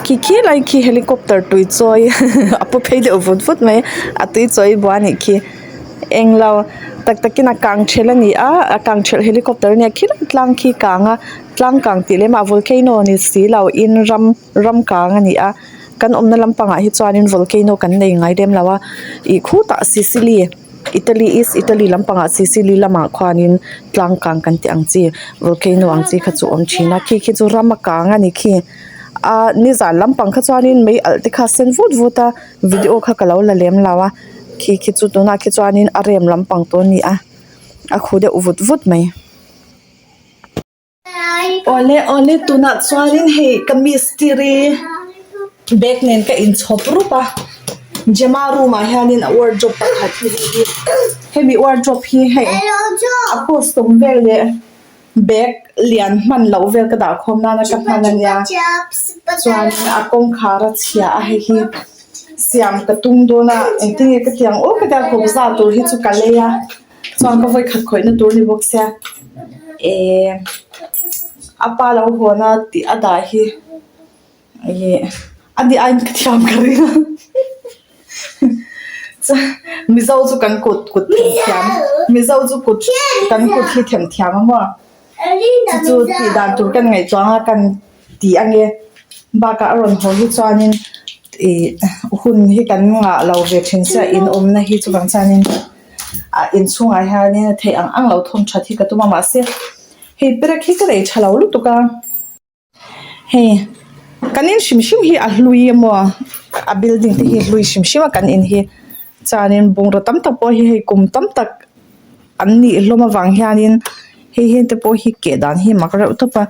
Khi khi lai khi helicopter tui chawi a pu phei deuh vut vut mai a tui chawi bua a nih khi englo tak takin a kang thelh a ni a a kang thelh helicopter a nia khilai tlang khi kang a tlang kang tih lem ah volcano ni silo in ram ram kang a ni a kan awmna lampangah hi chuanin volcano kan nei ngai lem lo a ih khutah sicily Italy east Italy lampangah sicily lamah khuanin tlang kang kan tih ang chi volcano ang chi kha chu a awm thin a khi khi chu ram a kang a ni khi ah nizan lampang kha chuanin mei alh te kha a sen vut vut a video kha ka lo la lem lo a khi khi chu tunah khi chuanin a rem lampang tawh a ni a a khu deuh vut vut mai. Awle awle tunah chuanin hei ka mistiri bag nen ka inchhawp rup a Gemma room ah hianin a wardrobe pakhat hi hei hi hemi wardrobe hi hei a costume vel leh bag lian hman loh vel ka dah khawm nana ka hman ania chuanin a kawngkhar a chhia a hei hi siam ka tum dawn a engtin nge ka ti ang aw ka tia kawpza tur hi chu ka lei a. Chuan ka vawikhat khawihna tur a ni bawk sia ehh a pa lo hawn a tih a dah hi ih a ni aiin ka thiam ka ring a chuan mizo chu kan kut kut themthiam mizo chu kut kan kut hi themthiam a maw chu chu tih dan tur kan ngaihtuah ang a kan ti ange bakah a rawn haw hi chuanin ih hun hi kan ngah lo ve thin sia in awmna hi chuvang chuanin ah inchhungah hianin a theih ang ang lo thawm that hi ka tum a mahse hei perek hi ka nei tha lo lutuk a hei kan in hrim hrim hi a hlui emaw a building te hi a hlui hrim hrim a kan in hi chuanin bungraw tam tak pawh hi hei kum tam tak an nih hlawm avang hianin hei heng te pawh hi keh dan hi mak reuh tawp a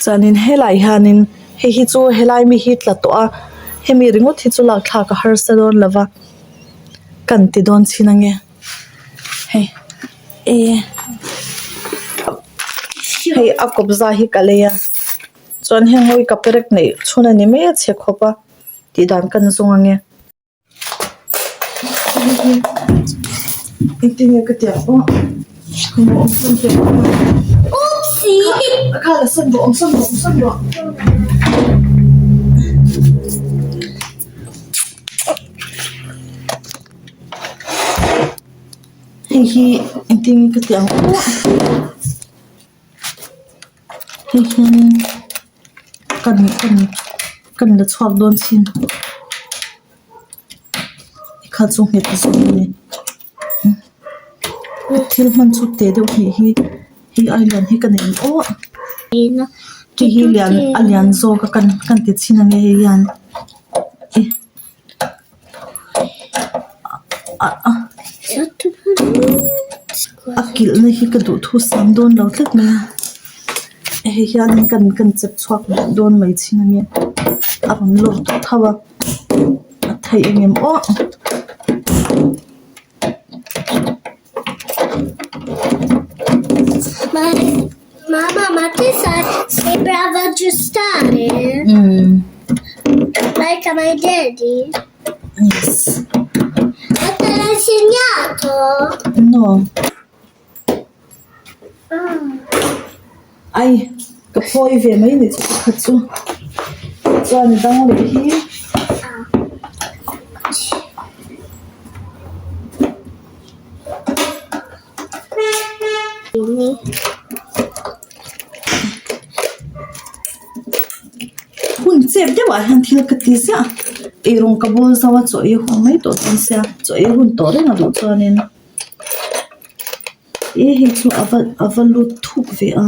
chuanin helai hianin hei hi chu helai mi hi tla tawh a hemi ringawt hi chu lak thlak a harsa dawn lo va kan ti dawn chhin ange hei eh hei a kawpza hi ka lei a chuan heng ho hi ka perek neih chhun a ni mai a chhe khawp a tih dan kan zawng ange. Engtin nge ka ti ang aw khawmuh awm sawn teh a kha la sawn rawh awm sawn rawh awm sawn rawh hei hi engtin nge ka ti ang aw hei hianin kan kan kan la chhuak dawn chin. Kha chu nghet zawk a ni thil hman chu teh deuh hnih hi hei ai lian hi ka nei aw hei hi lian a lian zawk a kan kan ti chhin ang e hei hian a kilh na hi ka duh thu sam dawn lo tlat mai a hei hian kan kan chep chhuak dawn mai chhin ang e a rawn lawr tawh tho a. A theih engem aw. Mamma, ma tu sai sei brava a aggiustare? Mm. Like my daddy? Yes. Ma te l'ha insegnato? No. Ai ka phawi ve mai ni chu pakhat chu chuan dang leh hi hun chep deuh ah hian thil ka ti ziah eirawng ka bawl zo a chaw ei hun mai tawh dawn sia chaw ei hun tawh reng a duh chuanin. E hei chu a va a va lut thuk ve a.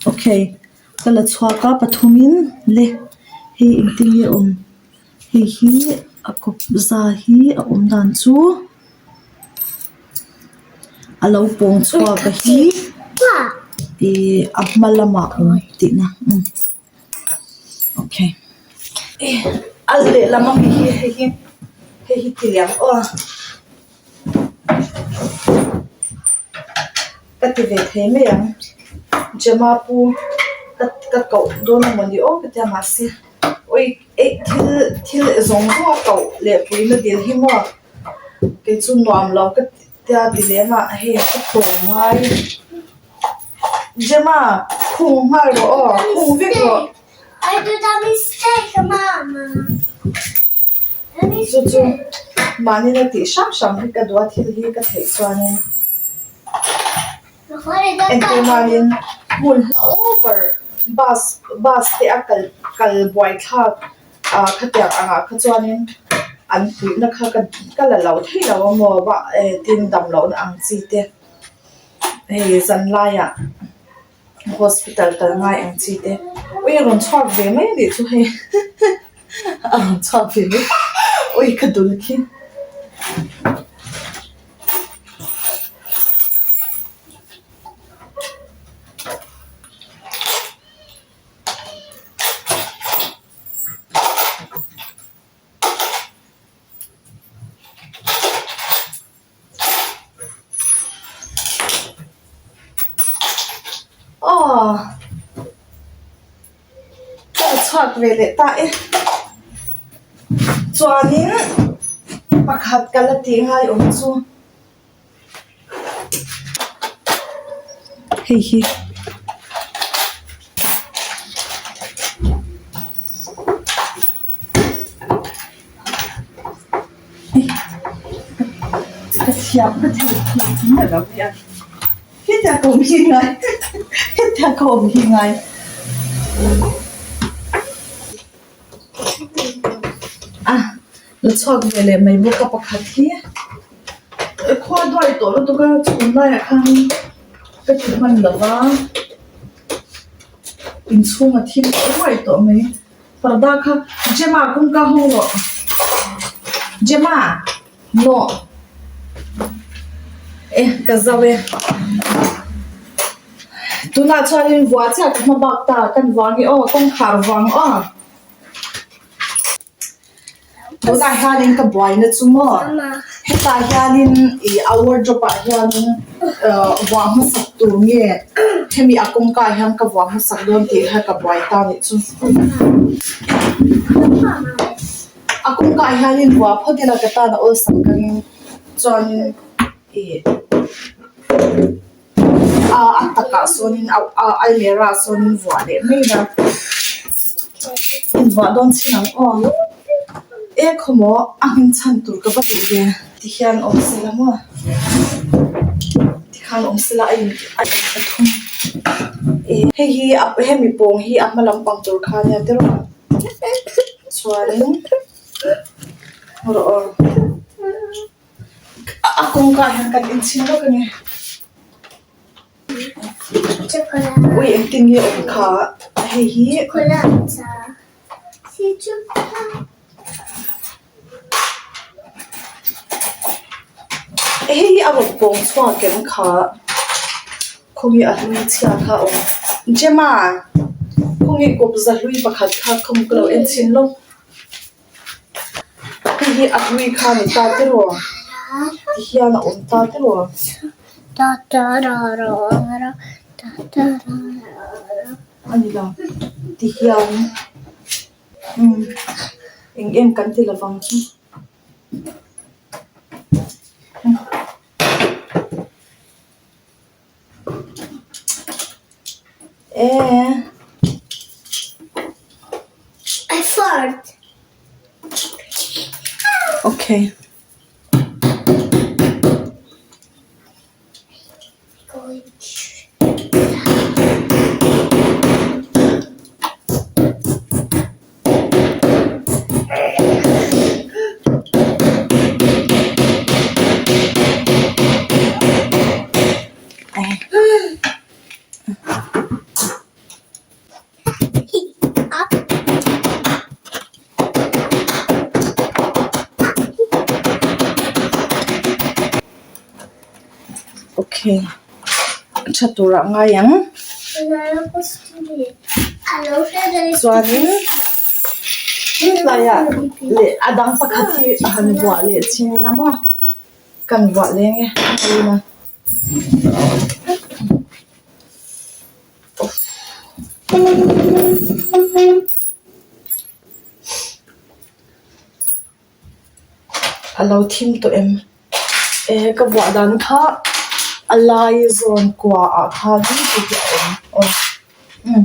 Okay ka la chhuak a pathumin le hei engtin nge awm hei hi a kawp za hi a awm dan chu a lo pawng chhuak a hi ihh a hma lamah awm tihna. Okay a lehlam ami hi hei hi hei hi ti liam aw ka ti ve thei mai ang Gemma pu ka ka koh dawn a mawni aw ka tia mahse awi eh thil thil zawng zawng a koh leh puihna dil hi maw kei chu nuam lo ka tia ti lem a hei ka tawng ngai. Gemma khung nghal rawh aw khung vek rawh. Chu chu mahni na tih hrang hrang hi ka duh a thil hi ka theih chuanin entir nanin hmun hla over bus bus te a kal kal buai thlak ah khatiang angah kha chuanin an puihna kha ka ka la lo thei lo a maw va tin dam lohna ang chi te hei zan laiah hospital kal ngai ang chi te ui a rawn chhuak ve mai a nih chu hei a rawn chhuak ve mai ui ka dul khi. Aw ka la chhuak ve leh ta e chuanin pakhat ka la tih ngai awm chu hei hi. Ka thiam ka thei thei thei miah lo mai a hetiang ka awm hi ngai hetiang ka awm hi ngai a la chhuak ve leh mai bawk a pakhat hi khua duai tawh lutuk a chhun laiah khan ka ti hman lo va inchhung a thim ruai tawh mai. Parda kha Gemma kawngka hawng rawh Gemma nawh e ka zo e tunah chuanin vua chiah ka hma bak ta kan vang hi aw kawngkhar vang aw tunah hianin ka buaina chu maw hetah hianin ih a wardrobe ah hianin ah vuah hmasak tur nge hemi a kawngka ah hian ka vuah hmasak dawn tih kha ka buai ta nih chu a kawngka ah hianin vuah phawt ila ka tan a awlsam ka ring chuanin ih a takah sawnin almirah sawnin vuah leh mai ila invuah dawn chin ang aw e khawmaw a hming chhan tur ka va duh ve tihian awm sela maw tikhan awm sela a in a thum hei hi hemi pawng hi a hma lampang tur kha ania tiraw chuanin rawh aw. A kawngka ah hian kan inchhin lawk a ni. Ui engtin nge awm kha hei hi. Hei hi a rawn pawng chhuak em kha khawnge a hlui chhia kha a awm. Gemma khawnge kawpza hlui pakhat kha khawm ka lo enchhin lawk. Hei hi a hlui kha ni ta tiraw ti hian a awm ta tiraw. A ni lo ti hian umm eng em kan ti lovang chu. Eh. I fart. Okay. Okay a tha turah ngai ang chuanin tlaiah leh a dang pakhat hi a han vuah leh chin ila maw kan vuah leng e a rin a. A lo thim tawh em? Eh ka vuah dan kha. A lai zawn kua ah khanin ti hi a awm aw umm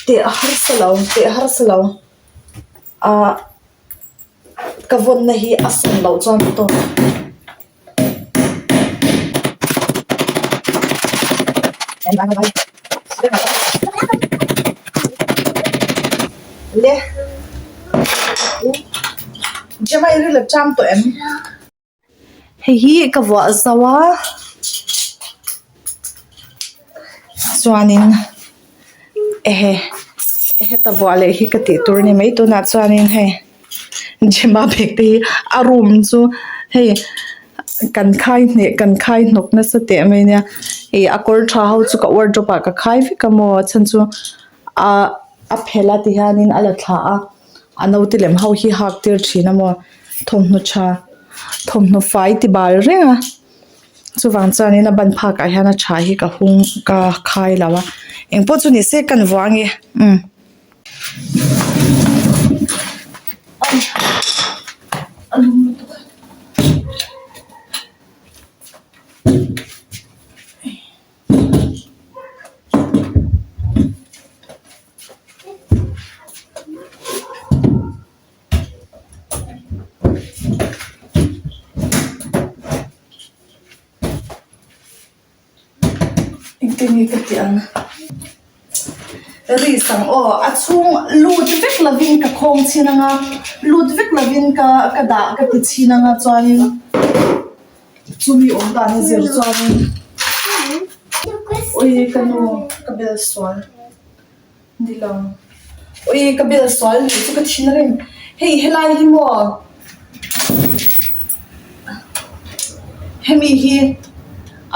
teh harsa lo teh harsa lo ah ka vawnna hi a sawn loh chuan a tawk. Le Gemma i rilru chang tawh em? Hei hi ka vuah zo a chuanin ehe heta vuah leh hi ka tih tur a ni mai tunah chuanin hei Gemma bag te hi a room chu hei kan khai hneh kan khai hnawk nasa teh mai nia ih a kawr tha ho chu ka wardrobe ah ka khai vek a maw a chhan chu ah a phelh a ti hianin a la thla a a naute lem ho hi hak tir thin a maw thawmhnaw tha thawmhnaw fai ti bal reng a chuvang chuanin a ban phak ah hian a tha hi ka hung ka khai lo a engpawh chu ni se kan vuah ange umm. Engtin nge ka tih ang? Ri sang aw a chhung lut vek lovin ka khawng chhin ang a, lut vek lovin ka ka dah ka ti chhin ang a chuanin chumi awm dan a zir chuanin ui ka nu ka bel sual ni lo ui ka bel sual nih chu ka thin a rem hei helai hi maw. Hemi hi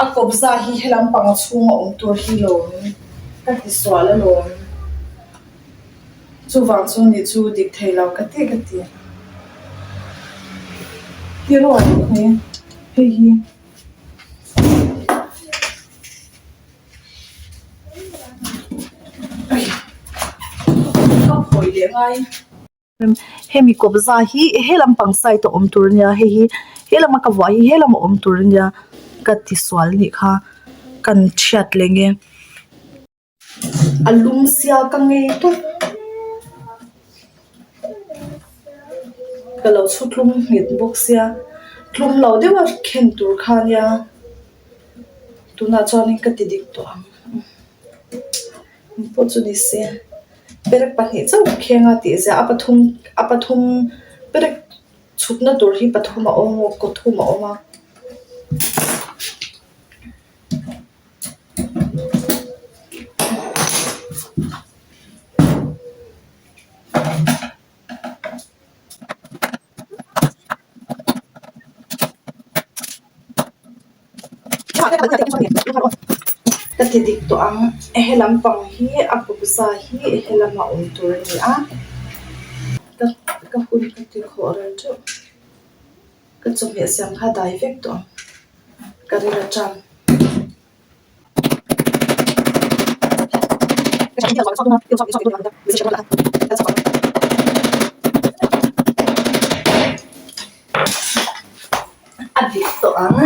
a kawpza hi helam pang chhunga awm tur hi lawm ka ti sual alawm chuvang chu ni chu dik thei lo ka ti ka ti tiraw he hei hi. Ka phawi leh ngai. Hemi kawpza hi he lampang side a awm tur a nia hei hi he lama ka vuah hi he lama awm tur a nia ka ti sual a nih kha kan thiat leh nge a lum sia ka ngei tawp ka lo chhu tlum nghet bawk sia tlum lo deuh a khen tur kha a nia tunah chuanin ka ti dik tawh ang. Pawh chu ni se perek pahnih chauh kheng a tih ziah a pathum a pathum perek chhutna tur hi pathum a awm a kaw thum a awm a. Ka ti dik tawh ang he lampang hi a kawpza hi he lama awm tur a ni a ka ka hun ka ti khawh rel teuh ka chawhmeh siam kha dai vek tawh ang ka ring atang. A dik tawh ang.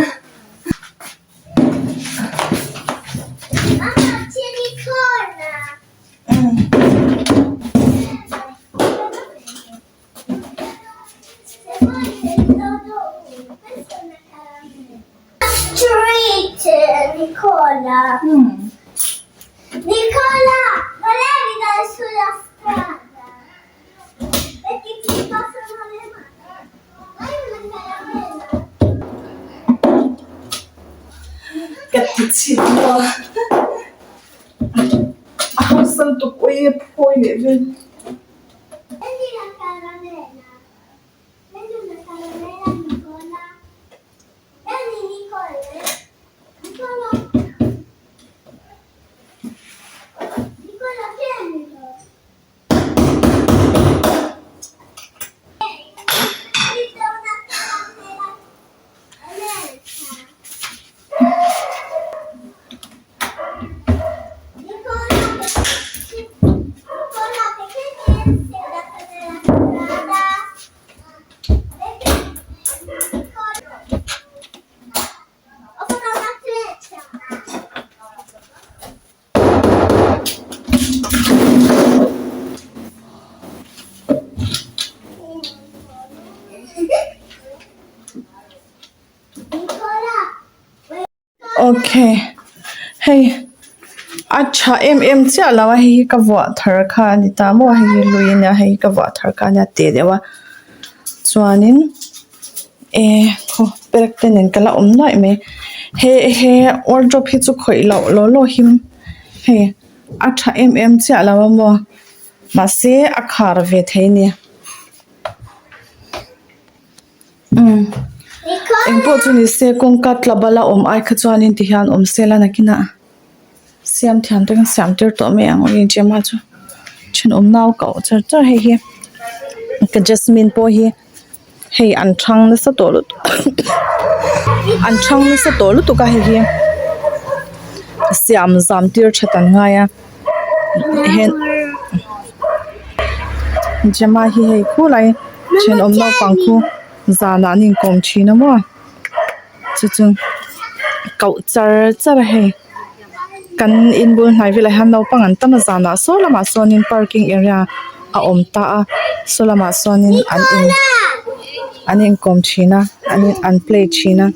Ka ti chhin maw? A hausa lutuk ui a phawi leh vel. Ok hei a tha em em chiah lo a hei hi ka vuah thar kha a ni ta maw hei hi lui a nia hei hi ka vuah thar kha a nia teh deuh a chuanin eh khaw perek te nen ka la awm nuaih mai he he wardrobe hi chu khawih loh law law him hei a tha em em chiah lo a maw mahse a khar ve thei a ni. Umm engpawh chu ni se kawngka tla bala awm ai kha chuanin ti hian awm se la nakinah siam thiam te kan siam tir tawh mai ang aw Gemma chu thenawm nau ka awh char char hei hi ka jasmine pawh hi hei an thang nasa tawh lutuk an thang nasa tawh lutuk a hei hi siam zam tir that an ngai a hen Gemma hi hei khulai thenawm naupang khu zanah an inkawm thin a maw chu chu koh char char a hei kan inbul hnai velah hian naupang an tam a zanah saw lamah sawnin parking area a awm ta a saw lamah sawnin an in an inkawm thin a an in an play thin a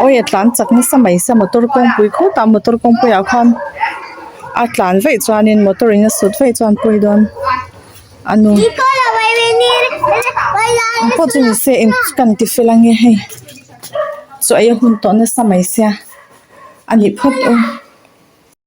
awi a tlan chak nasa mai sia motor kawngpui khawtah motor kawngpui ah khan a tlan vaih chuanin motor in a sut vaih chuan pawi dawn a nu ang pawh chu ni se eng chu kan ti fel ange hei chaw ei a hun tawh nasa mai sia a nih phawt aw.